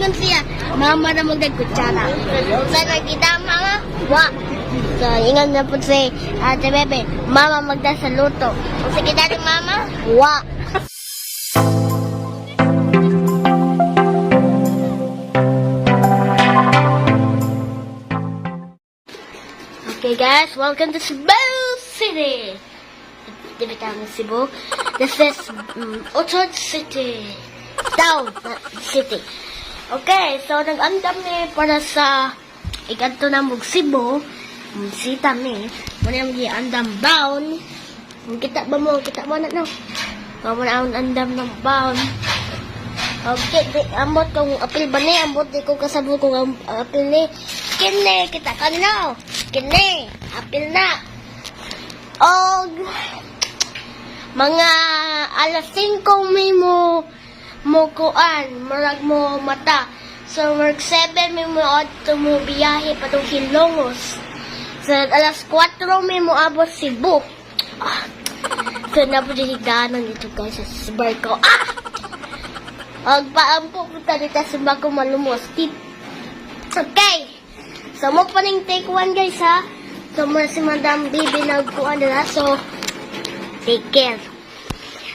Ingon siya, mama na magdag kutsara. Sa nakita mama, wa. So, ingon na po si Ate Bebe, mama magda sa luto. Kung sige dali mama, wa. Okay guys, welcome to Cebu City. Di ba tayo Cebu? This is Utod City. Town, not city. Okay, so nag-andam ni para sa ikanto na mong Cebu. Sita mi. Muna yung andam bound. Kita ba mo? Kita mo na no? Muna ang andam ng bound. Okay, di, ambot kung apil ba ni? Ambot di ko kasabot kung apil ni. Kini, kita ka no? Kini, apil na. Og, mga alas 5 may mo mo kuan, murag mo mata. So, work 7 may mo adto mo biyahe patong Hilongos. So, alas 4 may mo abot Cebu. Ah, so, napodiliganan dito guys sa barko. Ah! Agpaampo po dito sa bago malumos. Tip. Okay. So, mo pa ning take one guys ha. So, mo si Madam Bibi nagkuan na. So, take care.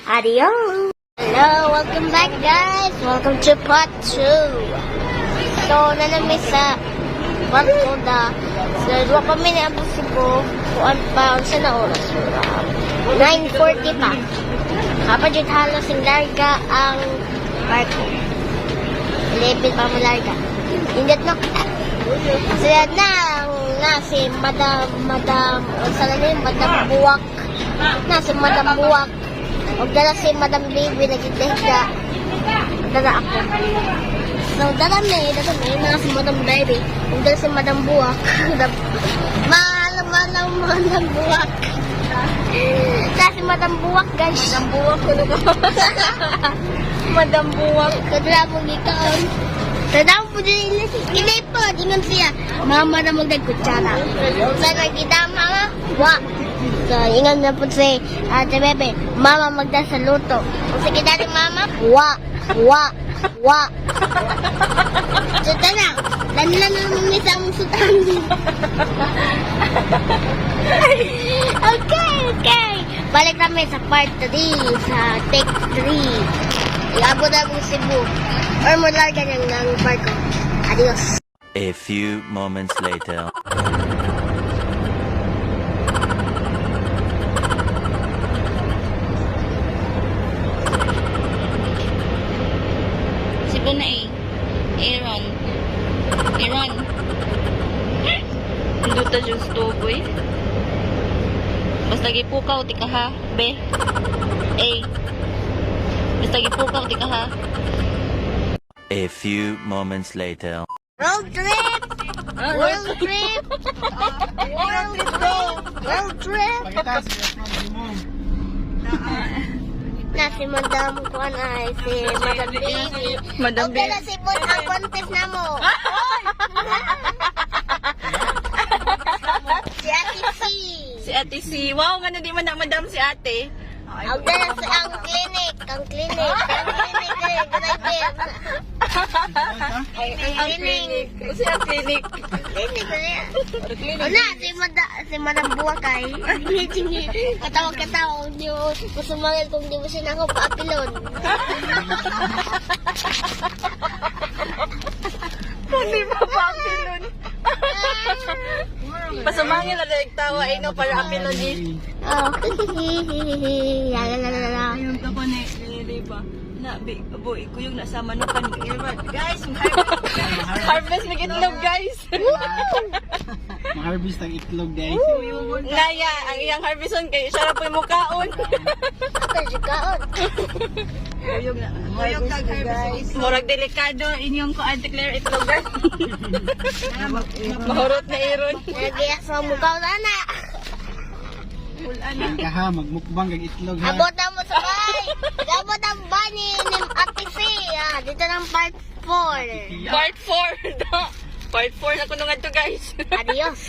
Adios. Hello, welcome back guys. Welcome to part 2. So, nanami sa barko da. So, duwa kami ni Abu Cebu. Kuan pa, unsa na oras? 9:40 pa. Kapag yun halos ang larga ang barko. 11 pa mo larga. Indot no? So yan na, na si Madam, Madam, o sa na yun, Madam Buwak. Na si Madam Buwak. Og dala si Madam Baby, nagitihda. Dala ako. So, dala mi, na si Madam Baby. Og dala si Madam Buwak. Mahal, mahal, Madam Buwak. Na si Madam Buwak, guys. Madam Buwak ko ka. Madam Buwak. Kadala mong ikaon. Tanaw po din kinay po, ingon siya. Mama na magdag kutsara. Sa nakita mama, wa. So, ingon na po si Ate Bebe, mama magda sa luto. Kung sige dali mama, wa, wa, wa. So, tanaw, lanlan na naman may sa among sutan. Okay. Balik kami sa part 3, sa take 3. Iabot na mong Cebu. Or mo larga niyang ng barko. Adios. A few moments later. Cebu na eh. Aaron. Aaron. Nduta dyan stove eh. Basta gipukaw, ti ka ha. B. A. Basta gipukaw, ti ka ha. A few moments later. Road trip! World trip! World trip! World trip! Na si Madam Kuan ay si Madam Baby. Madam Okay na si Bon ang contest na mo. Si Ate C. Si Ate C. Wow, nga na di man na madam si ate. Ang dala sa ang clinic, ang clinic, ang clinic, eh, driver. Ang clinic. Si ang clinic. Clinic na yan. Wala, si Madam Buwakay. Katawa-katawa, kung di mo, masumangil kung di mo siya nako paapilon. Hindi pa paapilon. Pasumangil na lang tawa eh no para apilon eh. Oh, la la la la la. Ayun ka ko na ba? Na bi boy kuyog na sa manukan ni Aaron. Guys, harvest mig itlog guys. Harvest ang itlog guys. Naya, ang iyang harveston kay siya ra po'y mukaon. Ako kaon. Kuyog kag harvest. Murag delikado inyong ko Auntie Claire itlog guys. Mahurot na Aaron. Nagiyak sa mukha na na. Ka ha, magmukbang kag itlog ha. Abot na mo sa bay. Abot ang bani ni Ate C. Ah, dito ng part 4. Part 4. Part 4 na kuno ngadto guys. Adios.